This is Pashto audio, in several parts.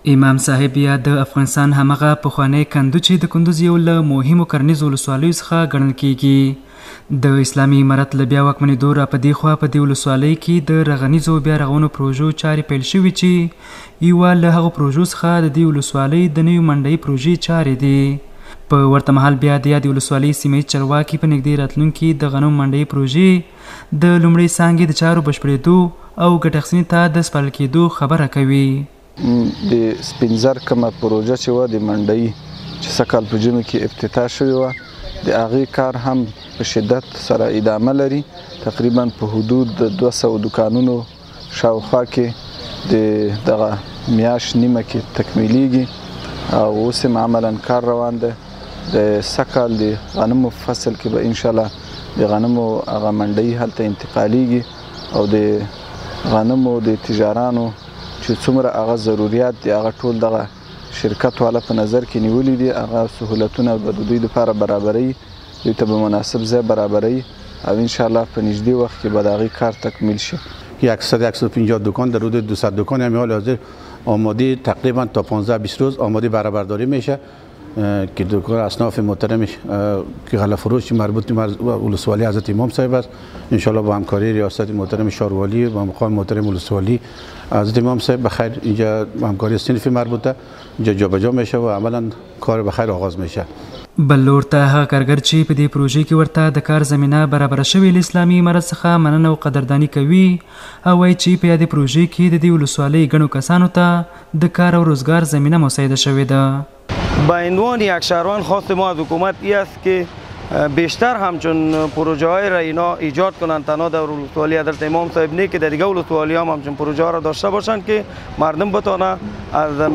امام صاحب یا د افغانستان همغه پخوانی کندو چې د کندوز یو له مهمو کرنیزو ولسوالیو څخه ګڼل کیږي، د اسلامي امارت له بیا واکمنېدو را په دې خوا په دې ولسوالۍ کې د رغنیزو بیا رغونو پروژو چارې پیل شوي چې یوه له هغو پروژو څخه د دې ولسوالۍ د نوې منډهيي پروژې چارې دي. په ورته مهال بیا د یادې ولسوالۍ سیمه ییز چارواکي په نږدې راتلونکي د غنمو منډهيي پروژې د لومړۍ څانګې د چارو بشپړېدو او ګټې اخیستنې ته د سپارل کېدو خبره کوي. د سپینزر کومه پروژه چې وه د منډهيي چې سږکال په ژمي کې افتتاح شوې وه، د هغې کار هم په شدت سره ادامه لري. تقریبا په حدود د 200 دوکانونو شاوخوا کې د دغه میاشت نیمه کې تکمیلیږي او اوس هم عملا کار روان دی. د سږکال د غنمو فصل کې به انشاءالله د غنمو هغه منډهيي هلته انتقالیږي او د غنمو د تجارانو چې څومره هغه ضروریات دي هغه ټول دغه شرکت والا په نظر کې نیولي دي. هغه سهولتونه به د دوی لپاره برابروي، دوی ته به مناسب ځای برابروي او انشاءالله په نږدې وخت کې به د هغې کار تکمیل شي. 100 150 دکان در حدود 200 دکان همین حال حاضر آماده، تقریبا تا 15 20 روز آماده بهره برداری میشه که دکان اصناف محترم که غله فروش مربوط ولسوالی حضرت امام صاحب است. انشالله با همکاری ریاست محترم شاروالی و مقام محترم ولسوالی حضرت امام صاحب بخیر اینجا با همکاری صنف مربوطه اینجا جابجا میشه و عملا کار بخیر آغاز میشه. بل لور ته هغه کارګر چې په دې پروژې کې ورته د کار زمینه برابره شوې، له اسلامي امارت څخه مننه او قدرداني کوي او وایي چې په یادې پروژې کې د دې ولسوالۍ ګڼو کسانو ته د کار او روزګار زمینه مساعده شوې ده. به عنوان یک شهروند خواست ما از حکومت ای است که بیشتر همچون پروژه های را اینا ایجاد کنند، تنها در ولسوالی حضرت امام صاحب نه که در دیگه ولسوالی هم همچون پروژه ها را داشته باشند که مردم بتانه از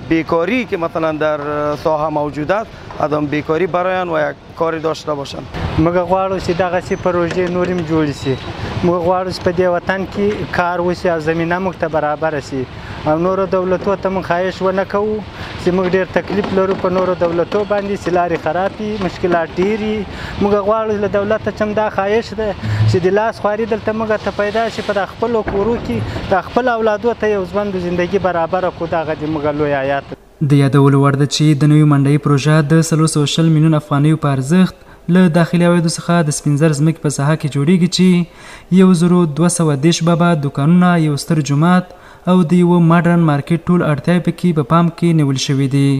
بیکاری که مثلا در ساحه موجود است از بیکاری برایان و یک کاری داشته باشند. موږ غواړو چې دغسې پروژې نورې هم جوړې شي. موږ غواړو چې په دې وطن کې کار وشي او زمینه موږ ته برابره شي او نورو دولتو ته موږ خواهش ونه کوو چې موږ ډېر تکلیف لرو په نورو دولتو باندې چې لارې خرابې، مشکلات ډېر دي. موږ غواړو له دولته چې هم دا خواهش ده چې د لاس خواري دلته موږ ته پیدا شي، په دا خپلو کورو کې دا خپل اولادو ته یو ژوند و زندګي برابره کړو، دغه دې موږ لوی حیات. د یادولو وړ ده چې د نوې منډهيي پروژه د 320 میلیون افغانیو په ارزښت له داخلي عوایدو څخه د سپینزر ځمکې په ساحه کې جوړیږي چې 1230 بابه دوکانونه، یو ستر جومات او د یوه ماډرن مارکیټ ټول اړتیاوې پکې په پام کې نیول شوې دي.